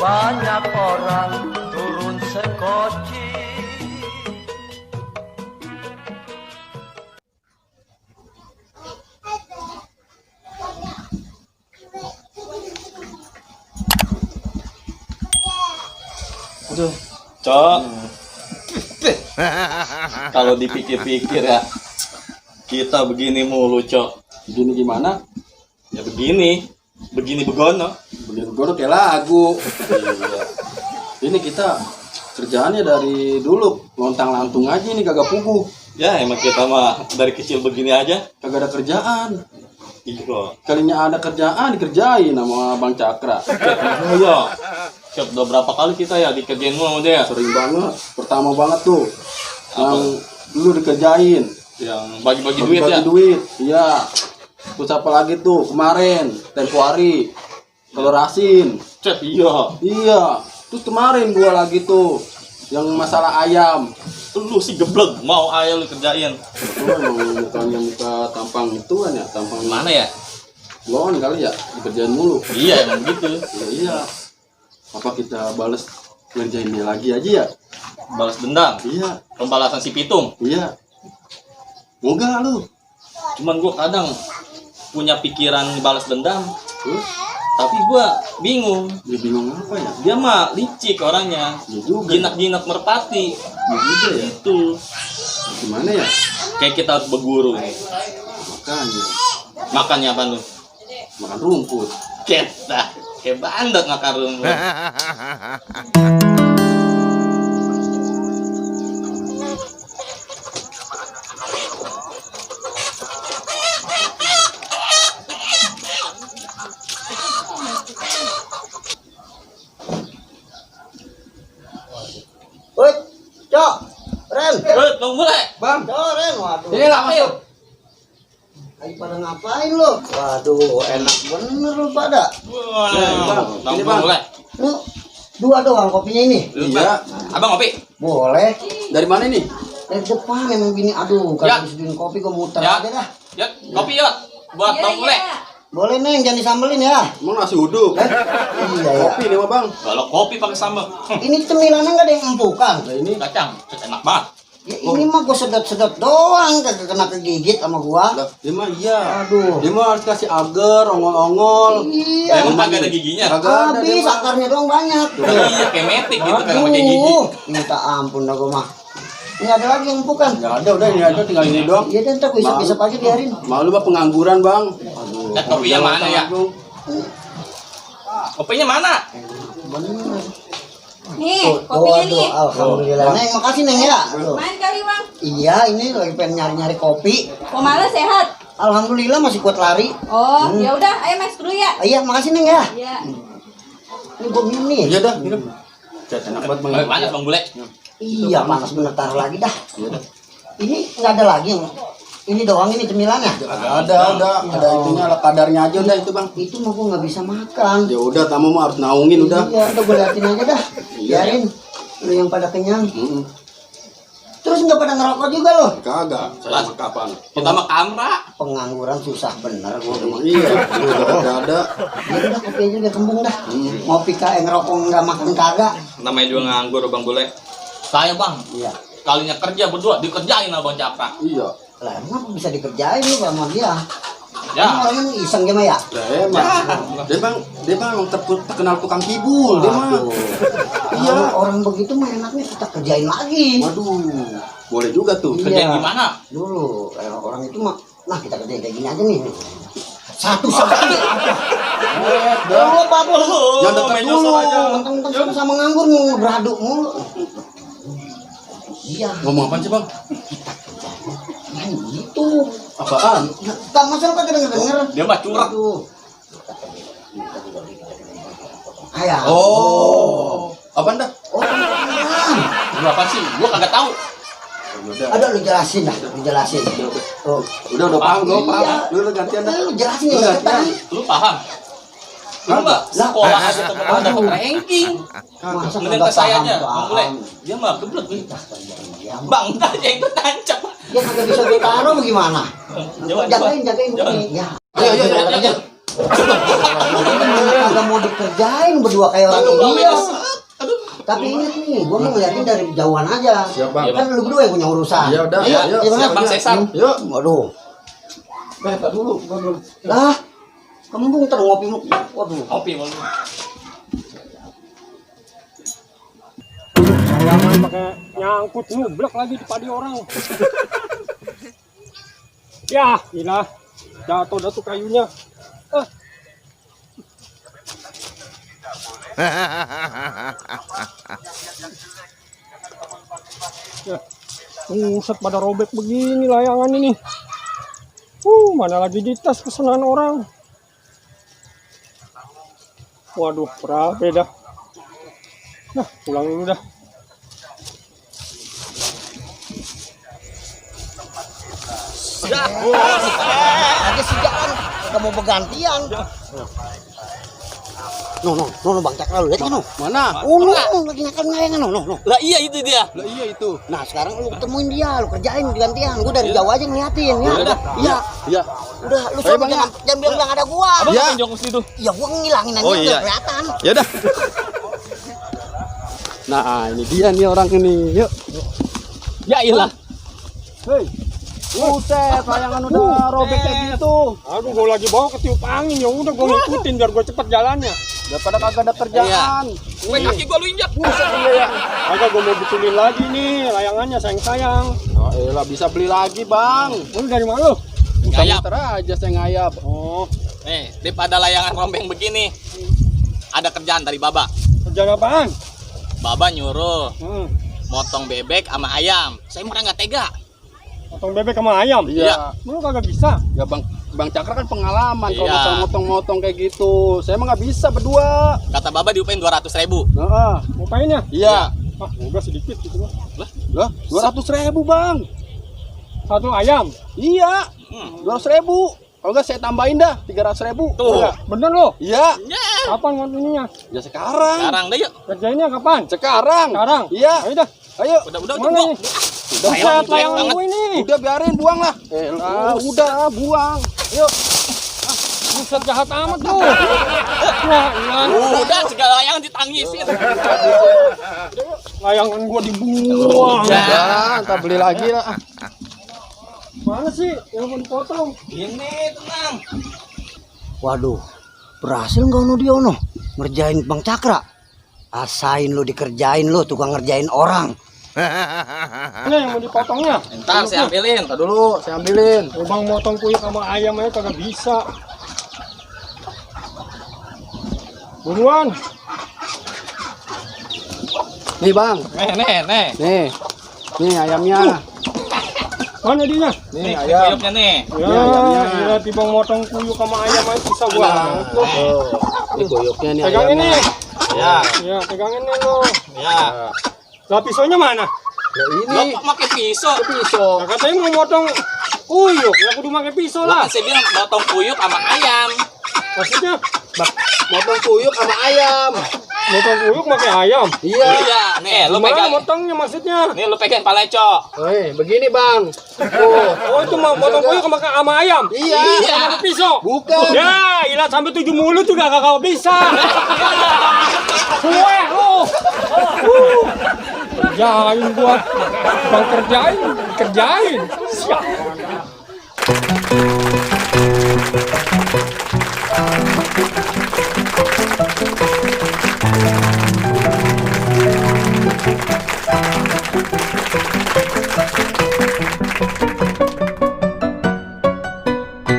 banyak orang turun sekoci. Aduh, Cok. Kalau dipikir-pikir ya, kita begini mulu, Cok. Begini gimana? Ya begini begono. Begini begono kayak lagu. Iya. Ini kita kerjaannya dari dulu lontang-lantung aja nih, kagak puguh. Ya emang kita mah dari kecil begini aja. Kagak ada kerjaan. Iya. Kalinya ada kerjaan dikerjain sama Bang Cakra. Iya. Cok, udah berapa kali kita ya dikerjain mulu sama dia? Sering banget. Pertama banget tuh. Apa? Yang dulu dikerjain. Yang bagi-bagi duit ya? Bagi duit, iya. Terus apa lagi tuh kemarin tempo hari telur asin. Cok, iya. Iya. Terus kemarin gua lagi tuh yang masalah ayam. Lu sih geblek, mau ayam lu kerjain. Itu mukanya muka tampang itu kan ya, tampang Mana ya? lon kali ya, dikerjain mulu. Iya emang gitu. Ya, iya. Apa kita balas ngerjain dia lagi aja ya? Balas dendam. Iya, Pembalasan si Pitung. iya. Enggak lu. Cuman gua kadang punya pikiran balas dendam, Terus tapi gua bingung. dia bingung apa ya? Dia mah licik orangnya. Dia juga. Jinak-jinak merpati. Dia juga ya. Itu Gimana ya? kayak kita harus berguru nih. Makanya Makannya apa lu? makan rumput. Kita kayak bandot makan rumput. Woi, Cok, Ren, Tunggu mulai. Bang, Cok, Ren, waduh. ini lah masuk. Lagi pada ngapain lu? Waduh, enak bener lu pada. Bang, Ini, Bang. mulai. Lu dua doang kopinya ini. Iya. Abang kopi. Boleh. Dari mana ini? Dari depan emang gini, aduh, Ya. kalau disediain kopi gue muter Ya. aja dah. Ya, kopi ya. Buat Bang mulai. Boleh Neng, jangan disambelin ya. Emang nasi uduk. Iya ya. Kopi nih mah Bang. Kalau kopi pakai sambal. Ini cemilannya nggak ada yang empukan. Nah ini Kacang, enak banget. Ya, ini mah gue sedot-sedot doang, kagak kena kegigit sama gua. lah, dia mah iya. Aduh. Dia mah harus kasih agar, ongol-ongol. Iya. Emang kagak ada giginya. Kagak ada dia Habis mah. akarnya doang banyak. Iya, kayak metik gitu kagak pakai gigi. Aduh, minta ampun dah gua mah. Ini ada lagi yang bukan. Nggak ada, udah ini aja tinggal ini doang. Iya deh, ntar gua isap-isap aja biarin. Malu mah pengangguran Bang. Aduh. Eh, kopinya mana ya? Kopinya mana? Bener. Nih, Tuh, kopinya aduh, nih. alhamdulillah. Neng, makasih Neng ya. Tuh. Main kali, Bang. Iya, ini lagi pengen nyari-nyari kopi. Kok malah sehat? Alhamdulillah masih kuat lari. Oh, ya udah, ayo masuk dulu ya. Iya, makasih Neng ya. Iya. Ini gua minum nih. Iya dah, minum. Cet, enak banget Bang. Panas Bang Bule. Iya, panas bener, taruh lagi dah. Iya dah. Ini nggak ada lagi yang ini doang ini cemilannya. Ada itunya, ada kadarnya aja udah itu Bang. Itu mah gua nggak bisa makan. Ya udah, tamu mah harus naungin udah. Iya, udah gua liatin aja dah. Iya. Biarin. Lu yang pada kenyang. Mm-mm. Terus nggak pada ngerokok juga loh. Kagak, saya mah kapan? Kita mah kamera. Pengangguran susah bener gua. Emang iya, udah ada. Ya udah kopi aja biar kembung dah. Ngopi kayak ngerokok nggak makan kagak. Namanya juga nganggur Bang Bule. Saya Bang, Iya. kalinya kerja berdua dikerjain sama Bang Cakra. Iya. Lah emang bisa dikerjain lu sama dia. Ya. Emang orangnya iseng gimana ya? Lah emang. Dia bang emang terkenal tukang kibul dia mah. Waduh. Iya. Kalau orang begitu mah enaknya kita kerjain lagi. Waduh. Boleh juga tuh. Kerjain Iya. gimana? Dulu orang itu mah, nah kita kerjain kayak gini aja nih. Satu-satu. Lu apa lu? Yang dekat main dulu. nyosor aja. Mentang-mentang sama-sama nganggur mau beraduk mulu. Iya. Ngomong apa sih bang? Nah gitu. Apaan? Tak masalah kagak denger-denger. Dia mah curang. Aduh. Ayah. Oh. Apaan dah? Oh, teman. Lu apa sih? Gua kagak tahu. Ada lu jelasin dah, lu jelasin. Tuh. Udah paham gue Iya. paham. Lu gantian dah. Lu jelasin Lu ya gantian. tadi. Lu paham? Lu mah sekolah aja tuh kemana dapet ranking. Masa Mending kagak ke saya paham, aja, paham. Bang Bule. Dia mah geblek nih. Ya, Bang, entar aja yang tancap. dia kagak bisa gue taruh bagaimana? Coba, Jagain Coba. ini. Ya. Ayo. Kagak mau dikerjain berdua kayak orang India. Tapi ingat nih, gua mau ngeliatin dari jauhan aja. Siap, Bang. Kan lu berdua yang punya urusan. Ya udah, Ayo, ayo. Bang. Siap Bang Sesar. Yuk. Waduh. Tak dulu, gua belum. Lah, kamu ntar ngopi. Waduh. Kopi mau. Jangan pakai nyangkut nublek lagi di padi orang. Ya, gila. Jatuh dah tuh kayunya. Ya, buset pada robek begini layangan ini. Mana lagi di tas pesanan orang. Waduh, berapa dah. Nah, pulang dulu dah. Ada si jalan, nggak mau bergantian. No, Bang Cakra lu lihat kan no? Mana? No, lagi nyakal ngelayangan no. Lah iya itu dia. Lah iya itu. Nah sekarang lu ketemuin dia, lu kerjain gantian. Gua dari jauh aja ngeliatin ya. Udah. Iya. Iya. Udah, lu Ayo, sama Bang, ya. jangan bilang ada gua. Abang Ya. ngapain jongkok situ? Ya gua ngilangin aja Oh, nggak iya. kelihatan. Ya udah. Nah, ini dia nih orang ini. Yuk. Ya iyalah. Hei. Buset, layangan udah robek kayak gitu. Aduh, gue lagi bawa ketiup angin, ya udah gue ngikutin biar gue cepet jalannya. Daripada kagak ada kerjaan. Gue kaki gua lu injak. Buset iya ya. Agak gue mau betulin lagi nih layangannya sayang. Oh, elah bisa beli lagi, Bang. Lu dari mana lu? Ngayap. Muter aja saya ngayap. Oh, Nih, daripada layangan rombeng begini. Ada kerjaan dari Baba. kerjaan apaan? Baba nyuruh Motong motong bebek sama ayam. Saya mah nggak tega. bebek sama ayam. Iya. Lu kagak bisa. Ya Bang Cakra kan pengalaman kalau Iya. masalah motong-motong kayak gitu. Saya mah nggak bisa berdua. Kata Baba diupain 200.000. Heeh. Ngapainnya? Iya. Ah, udah sedikit gitu mah. Lah, 200.000, Bang. Satu ayam. Iya. Hmm. 200.000. Kalau nggak saya tambahin dah 300.000. Tuh. Bener lo? Iya. Ya. Kapan ngontininya? Ya sekarang. Sekarang deh yuk. Kerjainnya kapan? Sekarang. Sekarang. Iya. Ayo dah. Ayo. Udah Mana gua. nih? Buset layangan gue ini. Udah biarin buang lah. Udah buang. Yuk. Buset jahat amat lu. Wah, iya. Udah segala layangan ditangisin. Layangan gua dibuang. Udah, ntar beli lagi lah. Mana sih yang mau dipotong? Ini tenang. Waduh, berhasil nggak no dia no? Ngerjain Bang Cakra. Asain lu dikerjain lu, tukang ngerjain orang. Ini yang mau dipotongnya. Ntar saya ambilin. Ntar dulu, saya ambilin. Bang motong kulit sama ayam aja kagak bisa. Buruan. Nih, Bang. Nih. Nih. Nih ayamnya. Mana dia? Nih Nih, ayam. kuyupnya nih. Ya, ayamnya. gila tiba motong kuyuk sama ayam aja bisa gua. Tuh. Ini kuyuknya nih Pegang ini. ayamnya. Ya. Ya, pegang ini lo. Ya. Lah pisaunya mana? Ya Lo ini kok pakai pisau? pisau. Nah, katanya mau motong kuyuk, ya kudu pakai pisau Lah, lah. saya bilang motong kuyup sama ayam. Maksudnya Motong kuyuk sama ayam. motong kuyuk pakai ayam. Iya. Iya, nih lo Gimana pegang. motongnya maksudnya? Nih lo pegang pala cok. Begini, Bang. Tuh. Oh, itu mau motong kuyuk sama ayam. Iya. Sama pakai pisau. Bukan. Ya, ilah sampai 7 mulut juga kagak bisa. Kue lu. Kerjain gua. Bang kerjain. Siap.